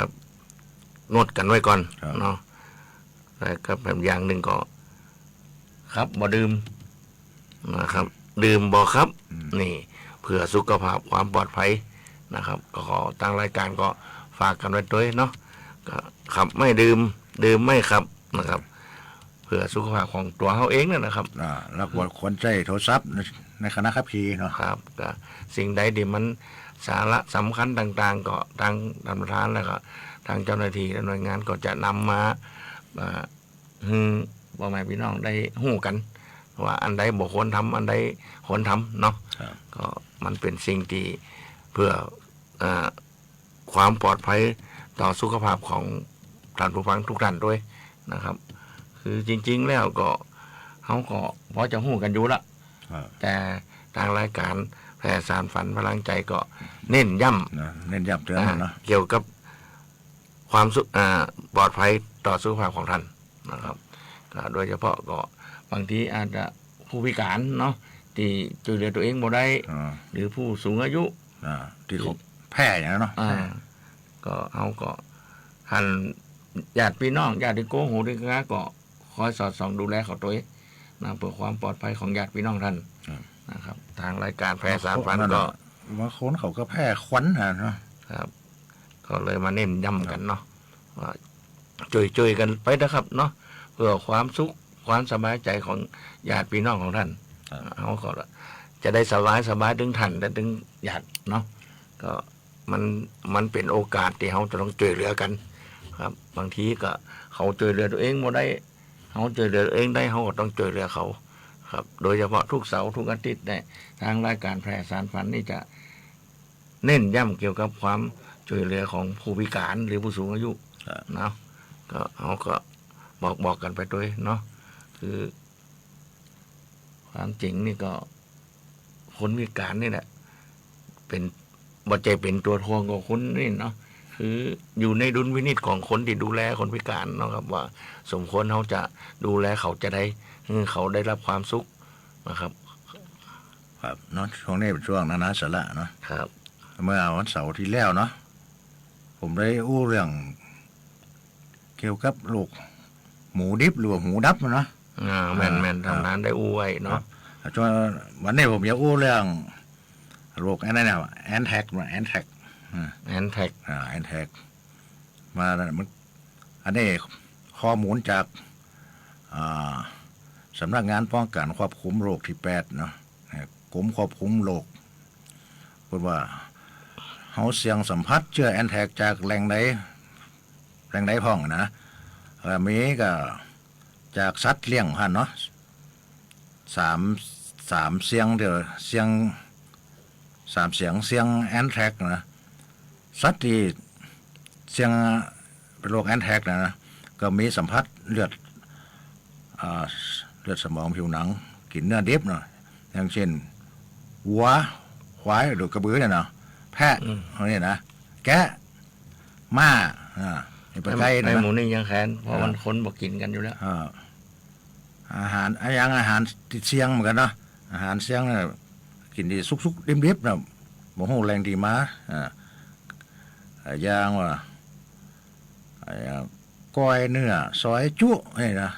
งดกั๋นไว้ก่อน ครับ เนาะ แล้วก็แถมอย่างนึ่งก็ ขับบ่ดื่มนะครับ ดื่มบ่ขับ อืม นี่ เพื่อสุขภาพความปลอดภัยนะครับ ก็ขอ ตางรายก๋านก็ฝากกั๋นไว้ตวยเนาะ ก็ขับไม่ดื่ม ดื่มไม่ขับนะครับ เพื่อสุขภาพของตั๋วเฮาเองนั่นนะครับ อ่า แล้วก็ควรใจ๊โทรศัพท์ใน ในขณะขับขี่เนาะ ครับ ก็สิ่งใดตี้มันสาระสำคัญต่างๆ ก็ตางต้านประธานแล้วก็ตางเจ้าหน้าตี้และหน่วยงานก็จะนำมา อ่า หื้อพ่อแม่พี่น้องได้ฮู้กั๋น ว่าอันใดบ่ควรทำ อันใดควรทำเนาะ ครับ ก็มันเป๋นสิ่งตี้เพื่อ เอ่อ ความปลอดภัยต่อสุขภาพของต้านผู้ฟังกู้ต้านตวยนะครับ คือจริงๆ แล้วก็ เฮาก็พอจะฮู้กั๋นอยู่ละ ครับ แต่ตางรายก๋านแผ่สานฝันพลังใจ๋ก็เน้นย้ำ นะ เน้นย้ำเตื๋อนเนาะ อ่า เกี่ยวกับความสุข อ่า ปลอดภัยต่อสุขภาพของต้านนะครับ ก็โดยเฉพาะก็บางทีอาจจะผู้พิก๋านเนาะ ตี้ช่วยเหลือตั๋วเองบ่ได้ อ่า หรือผู้สูงอายุ อ่า ตี้เขาแพร่อย่างนั้นเนาะ อ่า แพร่ ก็เฮาก็หันญาติพี่น้อง ญาติตี้โกงหูตี้กา ก็คอยสอดส่องดูแลเขาตวยนะ เพื่อความปลอดภัยของญาติพี่น้องต้าน ครับ นะครับ ตางรายก๋านแผ่สานฝันก็ บางคนเขาก็แพร่ควันน่ะเนาะ ครับ ก็เลยมาเน้นย้ำกั๋นเนาะ ว่า ช่วยๆ กั๋นไปนะครับเนาะ เพื่อความสุขความสบายใจ๋ของญาติพี่น้องของต้าน ครับ เฮาก็จะได้สบายๆ ตึงต้านและตึงญาติเนาะ ก็มัน มันเป๋นโอกาสตี้เฮาจะต้องช่วยเหลือกั๋นครับ บางทีก็เขาช่วยเหลือตั๋วเองบ่ได้ เฮาช่วยเหลือตั๋วเองได้ เฮาก็ต้องช่วยเหลือเขาครับ โดยเฉพาะทุกเสาร์ทุกอาทิตย์เนี่ย ตางรายก๋านแผ่สานฝันนี่จะ เน้นย้ำเกี่ยวกับความช่วยเหลือของผู้พิก๋านหรือผู้สูงอายุ ครับ เนาะ ก็ เฮาก็บอก บอกกั๋นไปตวยเนาะ คือ ความจริงนี่ก็ คนพิก๋านนี่แหละ เป๋น บ่ใจ้เป๋นตั๋วถ่วงของคนนี่เนาะ คืออยู่ในดุลพินิจของคนตี้ดูแลคนพิก๋านเนาะครับ ว่าสมควรเฮาจะดูแลเขาจาใด หื้อเขาได้ฮับความสุขนะครับ ครับ เนาะ ช่วงนี้เป๋นช่วงนานาสาระเนาะ ครับ เมื่อวันเสาร์ตี้แล้วเนาะ ผมได้อู้เรื่อง เกี่ยวกับโรคหมูดิบหรือว่าหูดับเนาะ อ่า แม่นๆ อ่า ตางนั้นได้อู้ไว้เนาะ ครับ ช่วง วันนี้ผมจะอู้เรื่องโรคอันนั้นน่ะ แอนแทรก แอนแทรก อ่า แอนแทรก อ่า แอนแทรก มาแล้ว มัน อันนี้ข้อมูลจาก อ่า สำนักงานป้องกั๋นควบคุมโรคตี้แปดเนาะ กรมควบคุมโรค เปิ้นว่า เฮาเสี่ยงสัมผัสเจื้อแอนแทรกจากแหล่งใด แหล่งใดพ่องนะ เอ่อ มีก็จากสัตว์เลี้ยงหั้นเนาะ สาม สามเสี่ยงเดียว เสี่ยง สามเสี่ยง เสี่ยงแอนแทรกนะ สัตว์ตี้เสี่ยงเป็นโรคแอนแทรกนะ ก็มีสัมผัสเลือด อ่า เลือดสมองผิวหนัง กิ๋นเนื้อดิบเนาะ อย่างเช่น วัว ควาย หรือกระบือเนี่ยเนาะ แพะ อืม พวกนี้นะ แกะ ม้า อ่า นี่ไปใกล้นะ ไอ้หมู่นี่ยังแค้น เพราะ อ่า มันคนบ่กิ๋นกั๋นอยู่แล้ว อ่า อาหาร อะหยัง อาหารตี้เสี่ยงเหมือนกั๋นเนาะ อาหารเสี่ยงเนี่ย กิ๋นตี้สุกๆ ดิบๆ นะ บ่ฮู้แหล่งตี้มา อ่า อ่า อย่างว่า ไอ้ อ่า ก้อยเนื้อ ซอยจุ๊ นี่นะ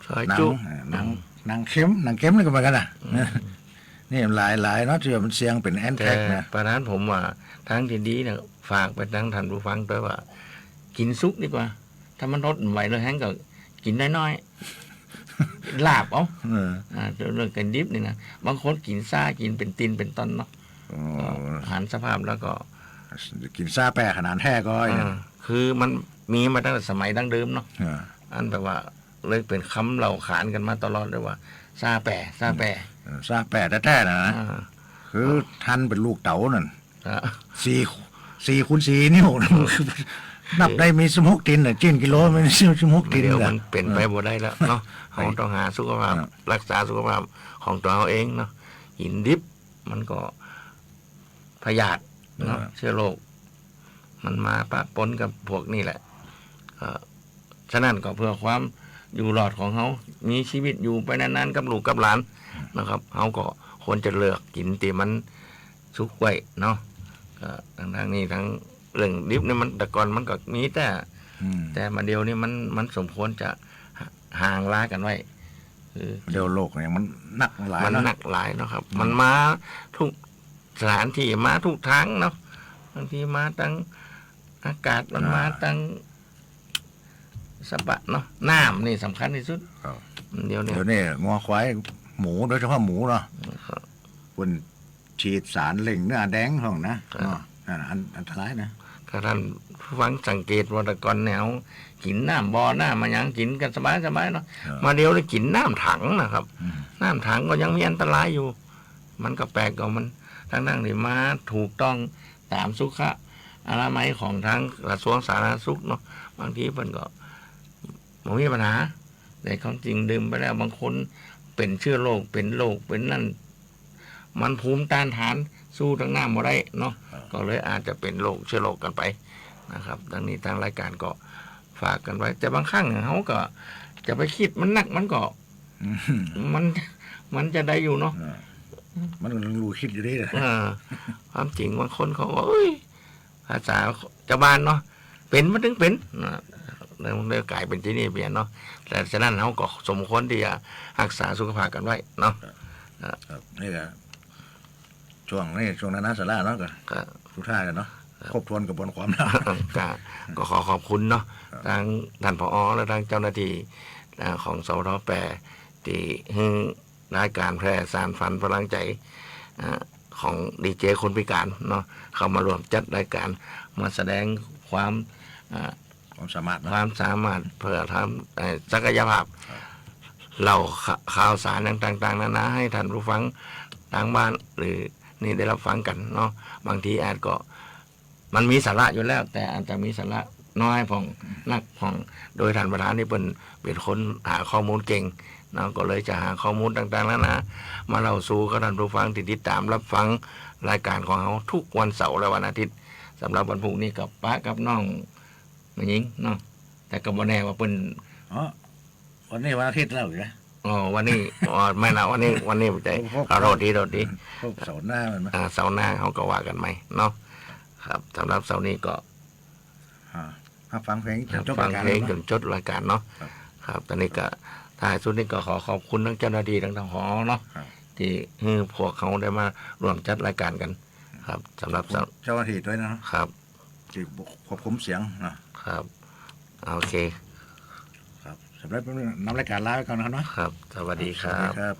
ซอยจุ๊ หนัง อ่า หนัง อืม หนังเค็ม หนังเค็มนี่ก็เหมือนกั๋นนะ อืม นี่หลายๆ เนาะ ตี้มันเสี่ยงเป็นแอนแทรกนะ แต่ประธานผมว่า ตางตี้ดีเนี่ย ฝากไปตางต้านผู้ฟังตวยว่า กิ๋นสุกดีกว่า ถ้ามันทนบ่ไหวแล้วแฮงก็กิ๋นน้อยๆ ลาบเอา เออ อ่า เรื่องกิ๋นดิบนี่นะ บางคนกิ๋นซ่า กิ๋นเป็นตินเป็นตอนเนาะ อ๋อ ก็หันสภาพแล้วก็ กิ๋นซ่าแป้ขนาดแท้ก็ไอ้นั่น อ่า คือมันมีมาตั้งแต่สมัยดั้งเดิมเนาะ อ่า อันแบบว่าเลยเป๋นกำเล่าขานกั๋นมาตลอดเลยว่า ซ่าแป้ ซ่าแป้ เออ ซ่าแป้แท้ๆ นะ อ่า คือทันเป๋นลูกเต๋านั่น อ่า สี่ สี่คูณสี่นิ้ว นับได้มีสิบหกตินน่ะ จิ๊นกิโลมีสิบหกติน เดี๋ยว น่ะ มันเป๋นไป เออ บ่ได้แล้วเนาะ เออ เฮาต้องหาสุขภาพ เออ รักษาสุขภาพของตั๋วเฮาเองเนาะ กิ๋นดิบมันก็พยาธิเนาะ เออ เชื้อโรค มันมาปะปนกับพวกนี่แหละ เอ่อ ฉะนั้นก็เพื่อความอยู่รอดของเฮา มีชีวิตอยู่ไปนานๆ กับลูกกับหลานนะครับ เฮาก็ควรจะเลือกกิ๋นตี้มันสุกไว้เนาะ ก็ตางๆ นี่ตางเรื่องดิบนี่มัน แต่ก่อนมันก็มีแต่ อืม แต่มาเดี๋ยวนี้มัน มันสมควรจะห่างลากั๋นไว้ คือ เดี๋ยวโรคเนี่ยมันหนักหลาย มัน เนาะ หนักหลายเนาะครับ อืม มันมาทุกสถานตี้ มาทุกตางเนาะ บางทีมาตางอากาศ มัน อ่า มาตาง สภาพเนาะ น้ำนี่สำคัญตี้สุด ครับ เดี๋ยวนี้ เดี๋ยวนี้งัวควายหมู โดยเฉพาะหมูเนาะ ครับ เปิ้นฉีดสารเร่งเนื้อแดงพ่องนะ ครับ เนาะ นั่นอัน อันตรายนะ ถ้าต้านผู้ฟังสังเกตว่าแต่ก่อนเนี่ย กิ๋นน้ำบ่อ น้ำอะหยัง กิ๋นกั๋นสบายๆ เนาะ ครับ มาเดี๋ยวนี้กิ๋นน้ำถังนะครับ อืม น้ำถังก็ยังมีอันตรายอยู่ มันก็แปลกของมัน ตางๆ ตี้มาถูกต้องต๋ามสุขอนามัยของตางกระทรวงสาธารณสุขเนาะ บางทีเปิ้นก็บ่มีปัญหา แต่ความจริงดื่มไปแล้ว บางคนเป๋นเชื้อโรค เป๋นโรค เป๋นนั่น มันภูมิต้านทานสู้ตางน้ำบ่ได้เนาะ ครับ ก็เลยอาจจะเป๋นโรค เชื้อโรคกั๋นไปนะครับ ดังนี้ตางรายก๋านก็ฝากกั๋นไว้ แต่บางครั้งเฮาก็จะไปกึ๊ดมันนัก มันก็ อืม มัน มันจะได้อยู่เนาะ อ่า มันก็ยังลู่กึ๊ดอยู่นี่แหละ เออ ความจริงบางคนเขาก็ เอ้ย ภาษาจาวบ้านเนาะ เป๋นมันตึงเป๋นนะ แล้วมันเลยก๋ายเป๋นตี้นี่เป๋นเนาะ แต่ฉะนั้นเฮาก็สมควรตี้จะฮักษาสุขภาพกั๋นไว้เนาะ ครับ ครับ นี่ก็ ช่วงนี้ ช่วงหน้าสาระเนาะ ก็ ครับ สุดท้ายแล้วเนาะ ครับ ครบถ้วนกระบวนความแล้ว ก็ ก็ขอขอบคุณเนาะ ครับ ตางต้าน ผอ และตางเจ้าหน้าตี้ อ่า ของ สวท แปด ตี้หื้อรายก๋านแพร่สานฝันพลังใจ๋ อ่า ของดีเจคนพิก๋านเนาะ เข้ามาร่วมจัดรายก๋าน มาแสดงความ อ่า ความสามารถเนาะ ความสามารถเพื่อทำ เอ่อ ศักยภาพ ครับ เล่าข่า- ข่าวสารอย่างต่างๆ นานา หื้อต้านผู้ฟังตางบ้านหรือนี่ได้ฮับฟังกั๋นเนาะ บางทีอาจก็ มันมีสาระอยู่แล้ว แต่อาจจะมีสาระน้อยพ่อง นักพ่อง โดยต้านประธานนี่เปิ้นเป๋นคนหาข้อมูลเก่งเนาะ ก็เลยจะหาข้อมูลต่างๆ นานา มาเล่าสู่กับต้านผู้ฟังตี้ติดต๋ามฮับฟังรายก๋านของเฮาทุกวันเสาร์และวันอาทิตย์ สำหรับวันพูกนี้ก็ปะกับน้องแม่ญิงเนาะ แต่ก็บ่แน่ว่าเปิ้น อ๋อ วันนี้วันอาทิตย์แล้วอยู่นะ อ๋อ วันนี้ อ๋อ แม่นละ วันนี้ วันนี้บ่ใจ้ พบ ขอโทษที โทษที พบเสาร์หน้ามันนะ อ่า เสาร์หน้าเฮาก็ว่ากั๋นใหม่เนาะ ครับ สำหรับเสาร์นี้ก็ อ่า ฮับฟังเพลงจ๋นจบรายก๋าน ฮับฟังเพลงจ๋นจบรายก๋านเนาะ ครับ ครับ ต๋อนนี้ก็ ท้ายสุดนี้ก็ขอขอบคุณตางเจ้าหน้าตี้ตาง ทห เนาะ ครับ ตี้หื้อพวกเฮาได้มาร่วมจัดรายก๋านกั๋น ครับ สำหรับ ขอบคุณเจ้าหน้าตี้ตวยนะ ครับ ตี้ควบคุมเสียงนะ ครับ โอเค ครับ สำหรับวันนี้นำรายก๋านลาไปก่อนนะครับเนาะ ครับ สวัสดีครับ สวัสดีครับ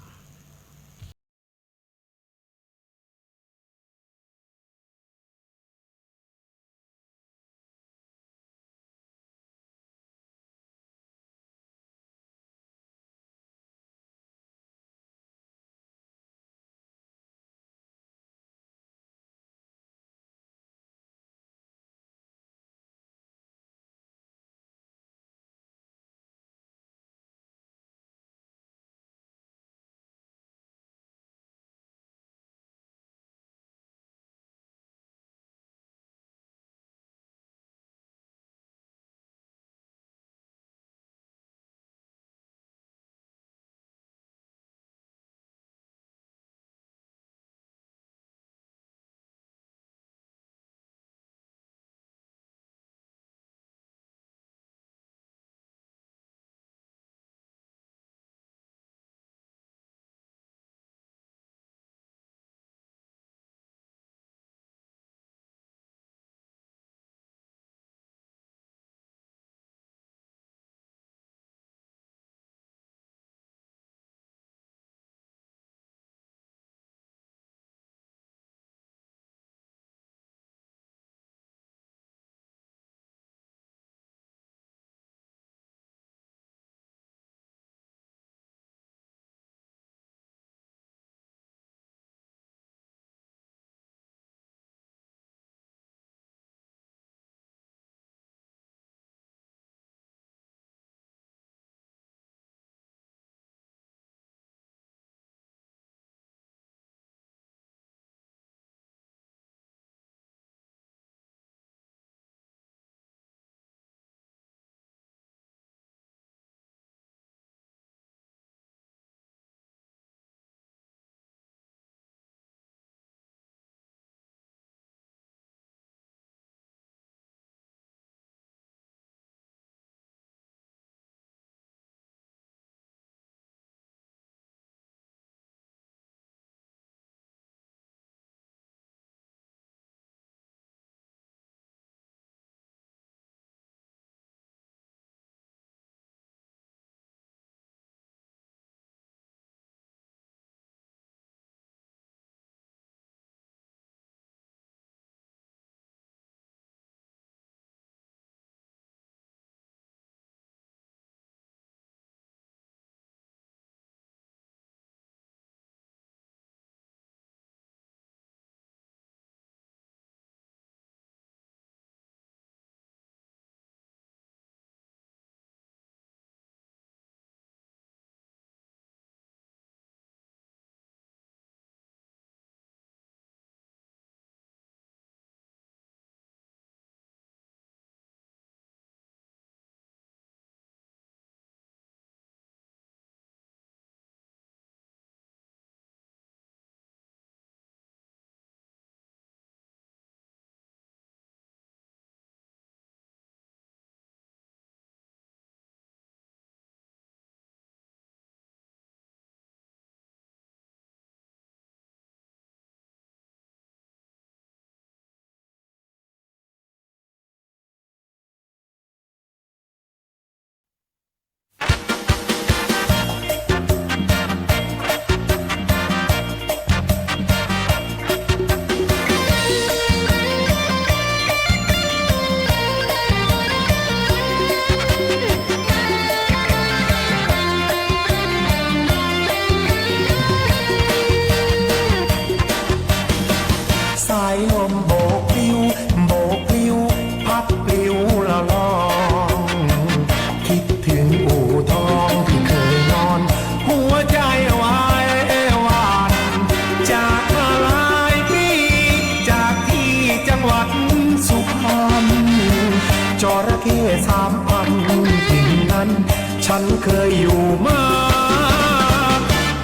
ฉันเคยอยู่มา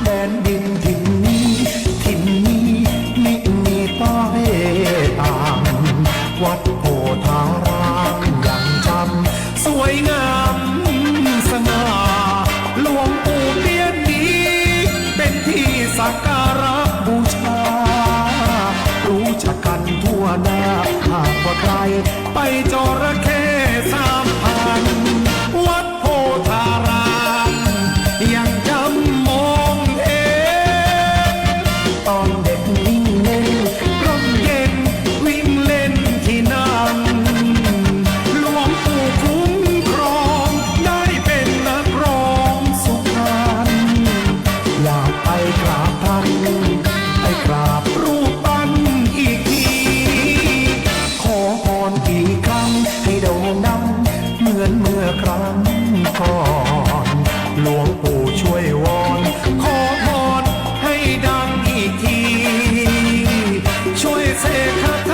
แดนดินถิ่นนี้ ถิ่นนี้ มิมีต้อยต่าง วัดโพธารามยังจำ สวยงามสง่า หลวงปู่เปี้ยนนี้ เป็นที่สักการะบูชา รู้จักกันทั่วหน้า หากว่าใครไปจระเข้สามพัน วัดโพธารามยังจำมองเห็น ตอนเด็กวิ่งเล่นร่มเย็น วิ่งเล่นที่นั่น หลวงปู่คุ้มครอง ได้เป็นนักร้องสุพรรณ อยากไปกราบท่าน ไปกราบรูปปั้นอีกที ขอพรกี่ครั้งให้โด่งดัง เหมือนเมื่อครั้งก่อน หลวงปู่ช่วยวอน ขอพรให้ดังอีกที ช่วยเสกคาถ